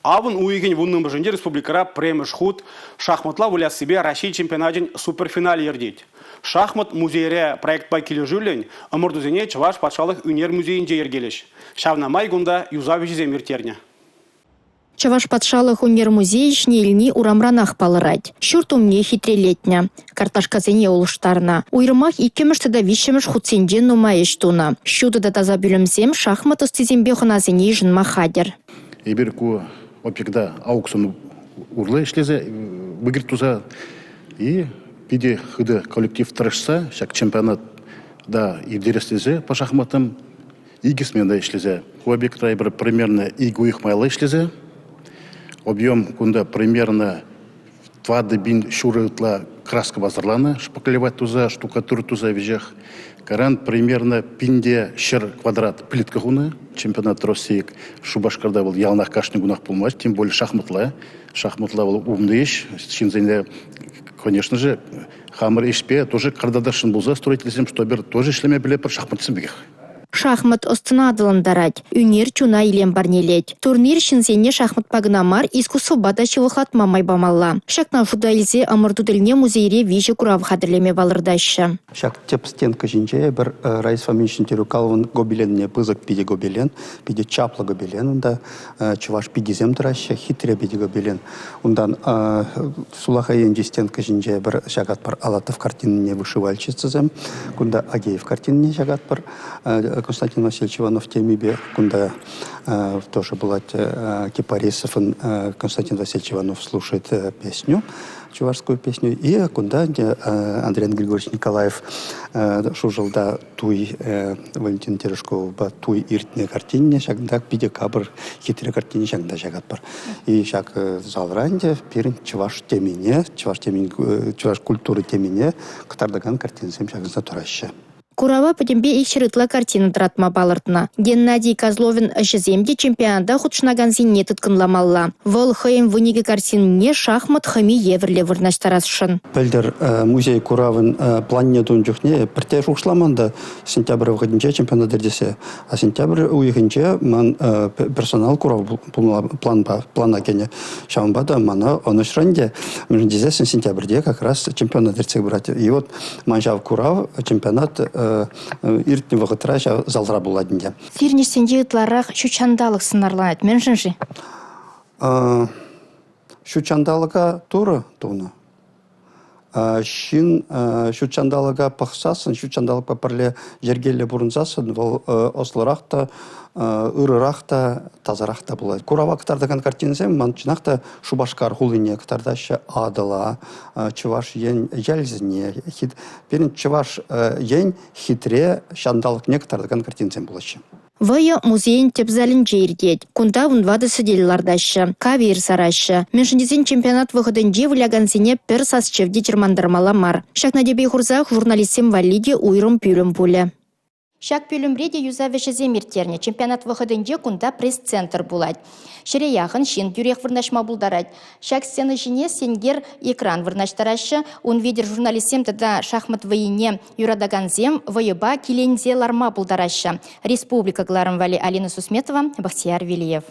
Авӑн уйӑхӗн вуннӑмӗшӗнче республикӑра пӗрремӗш хут шахматла выляссипе Раҫҫей чемпионачӗн суперфиналӗ иртет. «Шахмат музейре» проектпа килӗшӳллӗн ӑмӑртусене Чӑваш патшалӑх ӳнер музейӗнче йӗркелӗҫ. Ҫавна май кунта юсав ӗҫӗсем ирттернӗ. Чӑваш патшалӑх ӳнер музейӗ ӗҫне илни урамранах палӑрать. Ҫурт умне хитрелетнӗ, картлашкасене улӑштарнӑ. Уйрӑмах иккӗмӗш тата виҫҫӗмӗш хутсенче нумай ӗҫ тунӑ. Ҫутӑ та таса пӳлӗмсем шахмат ӑстисемпе хӑнасене йышӑнма хатӗр. Эпир ку объекта аукцион урлӑ ӗҫлесе выкрик туса и питӗ хытӑ коллектив тӑрӑшса ҫак чемпионат да ирттерес тесе по шахматам икӗ смена ӗҫлесе. Ку объектра эпир примерно икӗ уйӑх майлӑ ӗҫлесе объем кунта примерно 4000 ҫурӑ ытла краска пасарланӑ, шпаклевать туса, штукатура туса веҫех. Кайран примерно пинте 100 квадрат плитка хунӑ. Чемпионат России Шупашкарта вӑл яланах кашни кунах пулмасть, тем более шахматла. Шахматла вӑл умный ӗҫ. Ҫынсене, конечно же, хамӑр ӗҫпе тоже картатасшӑн пулса строительсем, чтобы тоже ӗҫлеме пӗлетпӗр шахматсем пекех. Шахмат ӑс-тӑна аталантарать, ӳнер чуна илем парнелет. Турнир ҫынсене шахматпа кӑна мар, искусствӑпа та ҫывӑхлатма май памалла. Ҫакна шута илсе ӑмӑрту тӗлне музейре виҫӗ курав хатӗрлеме палӑртаҫҫӗ. Ҫак тӗп стенка ҫинче эпир Раиса Фоминична Терюкаловӑн гобеленне пысӑк питӗ гобелен, питӗ чаплӑ гобелен унта чӑваш пикисем тӑраҫҫӗ, хитре питӗ гобелен. Унтан сулахай енчи стенка ҫинче пӗр ҫакатпӑр Алатов картинине вышивальщицӑсем, кунта Агеев картинине ҫакатпӑр. Константин Васильевич Иванов темипе кунта тоже пулать Кипарисовӑн Константин Васильевич Иванов слушает песню, чувашскую песню. И кунта Андрей Григорьевич Николаев Шуршӑлта туй Валентина Терешковӑпа туй иртнӗ картинине ҫакӑнта питӗ капӑр хитре картине ҫакӑнта ҫакатпӑр. И ҫак залра ӗнтӗ пирӗн чӑваш темине, чӑваш темин, чӑваш культура темине кӑтартакан картинӑсем ҫакӑнса тӑраҫҫӗ. Курава пӗтӗмпе 200 ытла картина тӑратма палӑртнӑ. Геннадий Козловӑн ӗҫӗсем те чемпионата хутшӑнакансене тыткӑнламалла. Вӑл хӑйӗн 12 картинине шахмат хӑми евӗрлӗ вырнаҫтарасшӑн. Пӗлтӗр музей куравӗн планне тунӑ чухне пӗртте шухӑшламан та сентябрь вӑхӑтӗнче чемпионат иртессе. А сентябрь уйӑхӗнче ман персонал курав планпа плана кӗнӗ. Ҫавӑнпа та мана ӑнӑҫрӑн ӗнтӗ. Мӗншӗн тесессӗн сентябрьте как раз чемпионат иртсе пырать. И вот ман ҫав курав чемпионат иртнӗ вӑхӑтра ҫав залра пулать ӗнтӗ. Сирӗн ӗҫсенче ытларах ҫут ҫанталӑк сӑнарланать. Мӗншӗн-ши? Ҫут ҫанталӑка Турӑ тунӑ. Ҫын ҫут ҫанталӑка пӑхсассӑн, ҫут ҫанталӑкпа пӗрле йӗркеллӗ пурӑнсассӑн вӑл ӑслӑрах та, ырӑрах та, тасарах та пулать. Курава кӑтартакан картинӑсем ман чӑнах та Шупашкар хулине кӑтартаҫҫӗ, Атӑла, Чӑваш Ен ялӗсене. Пирӗн Чӑваш Ен хитре ҫанталӑкне кӑтартакан картинӑсем пулаҫҫӗ. Вӑйӑ музейӗн тӗп залӗнче иртет. Кунта 14 сӗтел лартаҫҫӗ, кавир сараҫҫӗ. Мӗншӗн тесен чемпионат вӑхӑтӗнче вылякансене пӗр сас-чӗв те чӑрмантармалла мар. Ҫакна тӗпе хурсах журналистсем валли те уйрӑм пӳлӗм пулӗ. Ҫак пӳлӗмре те юсав ӗҫӗсем ирттернӗ. Чемпионат вӑхӑтӗнче кунта пресс-центр пулать. Ҫӗре яхӑн ҫын тӳрех вырнаҫма пултарать. Ҫак сцена ҫине сенкер экран вырнаҫтараҫҫӗ. Ун витӗр журналистсем тата шахмат вӑййине юратакансем вӑйӑпа киленсе ларма пултараҫҫӗ. Республика кӑларӑм валли Алина Сусметова, Бахтияр Велиев.